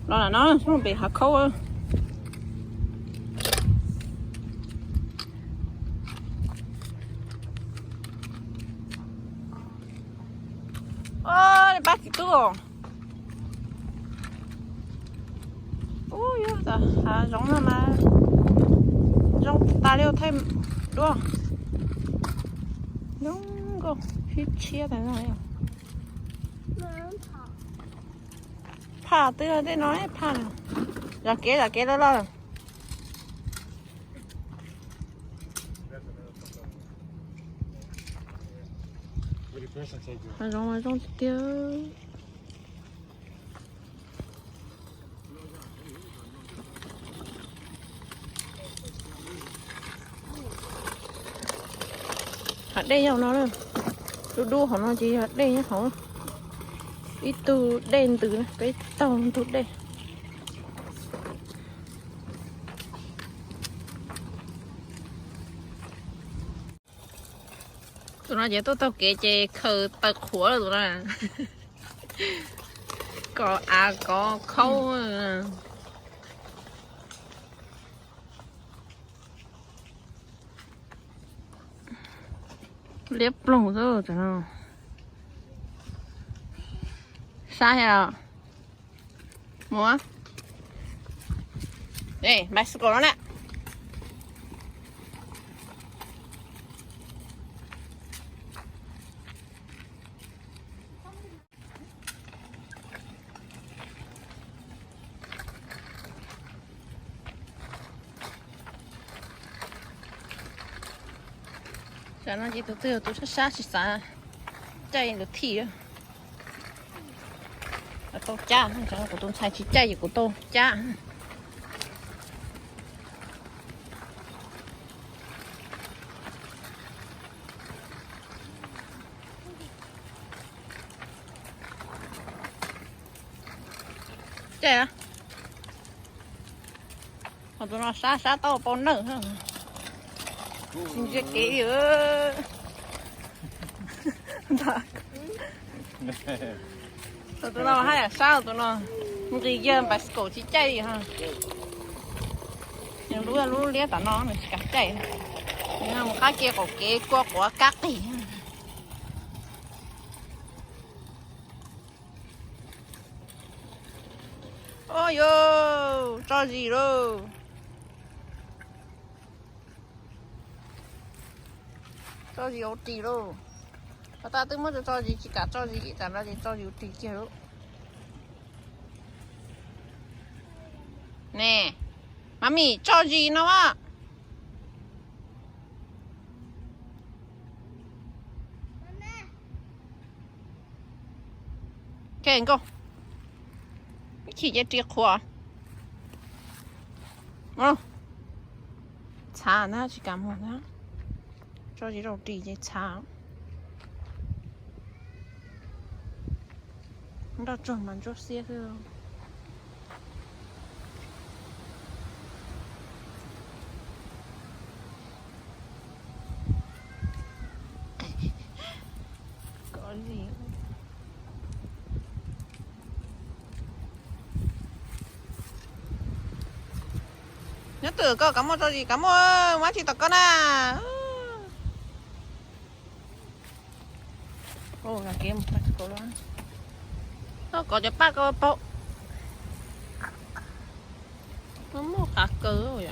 Los lam no, pem hav khaub. Pab txiv tub. Ub, yog hav zoov no mas zoo tas li, thaij duab. Zoo nkauj, phib tshiab tas no. Phaj twb tej no phaj na. Zam kev, zam kev loj loj. Hav zoov mas zoo tiag tiag. Hav dej yog no, dub dub hauv no ces yog dej nyob hauv. Ib tug dej ntws, peb taug ntug dej. Tus no ces tuaj taug kev ces khaws taw qhuav lawm tus no. Kov av kov khaub. Liab ploog xwb. Sab os. Mus. Bicycle no na. Tam no ces tus twg tus sab sab tsis xav caij tus thij. Tau cab, kuv tus ntxhais tsis caij ces kuv tau cab. Caij. Ho tus no sab sab tau pau nawj. Tsis ntsia kev li. Tus no haj yam sab tus no. Nqis yawg bicycle tsis caij li. Nws lub lub liab tom no nws tsis kam caij. Nws mus qab ke qaum kev kua quav kab qis. Ua yuav tso zis lauj. Tso zis ua ris lauj. Ua tas twb muab tso zis tsis kam tso zis, tam no ces tso zis ua ris kiag lauj. Ne, Mami, tso zis no as. Nkauj, chim ces ris qhuav. Txhav na, tsis kam mus na. Tso zis rau ris ces txhav. Nroj tsuag mas ntsuab xiab xwb. Nyob twg koj kav muaj tso zis kav muaj, muab tsis tom koj na. Koj cov paj koj paub. Muaj qav kaws.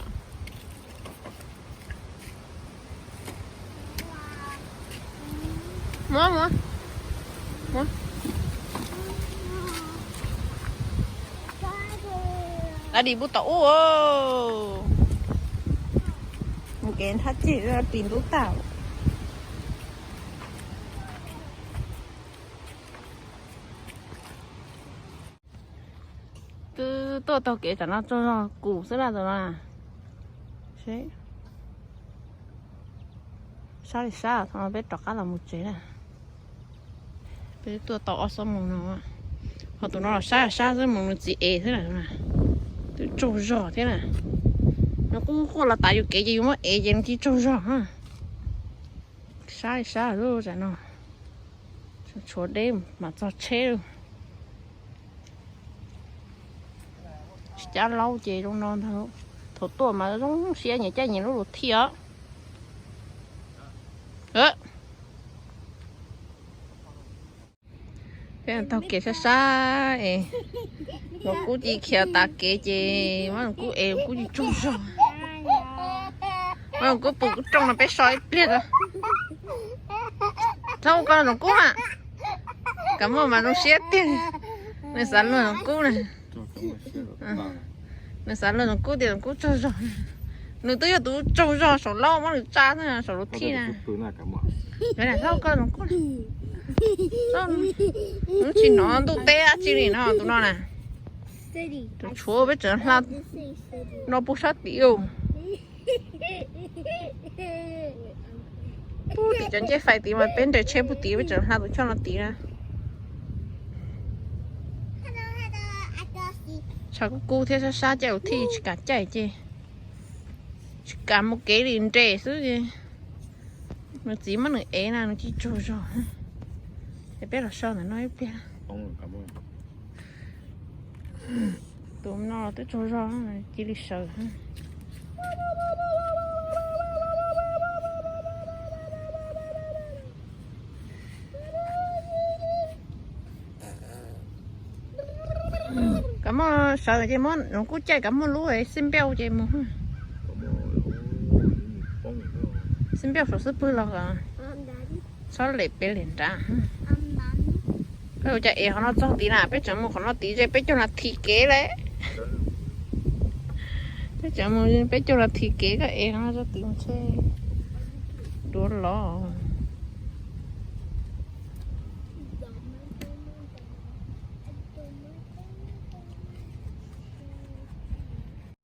Adi pub tom ub. Mus kev nthab ceg ris ntub tag. Twb tuaj taug kev tam no tsaug zog kuv xwb na tus no. Sab li sab, thaum no peb rov qab los mus tsev na. Peb tuaj tau ob xuab moos no, ho tus no los sab sab xwb, mus nws txiv ev xwb na. Twb tsaug zog thiab na. Nws quaj quaj los tas yus kev ces yus muab ev ces nws cia tsaug zog. Sab li sab lub tam no. Tshuav deb mam txog tsheb lawm. Cab laub ces zoo no ntag. Thaum tuaj mas zoo siab nyias caij nyias lub luv thij os. Peb taug kev sab sab es Noom Kub cia li khiav tas kev ces Mab Noom Kub ev Noom Kub tsis tsaug zog. Mab Noom Kub pw kuj rooj no peb so ib pliag os. Txhob ua ko Noom Kub mas. Kav Muaj mas zoo siab tiag. Nws xav luag Noom Kub na. Nws xav luag Noom Kub tias Noom Kub tsaug zog. Nws twb yog tus tsaug zog saum laub muab nws tsa saum luv thij na. Txhob ua ko Noom Kub. Tsis hnov ntuj teb dab tsi li no tus no na. Tus tshuav peb tseem hla no puag sab tid. Puag tim cov ncej fais tid mas peb nres tsheb puag tid peb tseem hla tus choj no tid na. Tshav kub kub thiab sab sab caij luv thij tsis kam caij ces tsis kam mus kev li nres xwb ces nws txiv muab nws ev na nws cia li tsaug zog. Es peb los so ntawm no ib pliag. Tus no twb tsaug zog cia li sawv. Kav Muaj sawv ces muab Noom Kub caij Kav Muaj lub xib npauj ces mus. Xib npauj saum xub pwg los txhob lem pem lem nrad. Koj ua cas ev qhov no txog tid na, peb tseem mus qhov no tid ze peb caug nas this kev lawm. Peb tseem mus peb caug nas this kev koj ev qhov no txog tid mus tsheb duav los.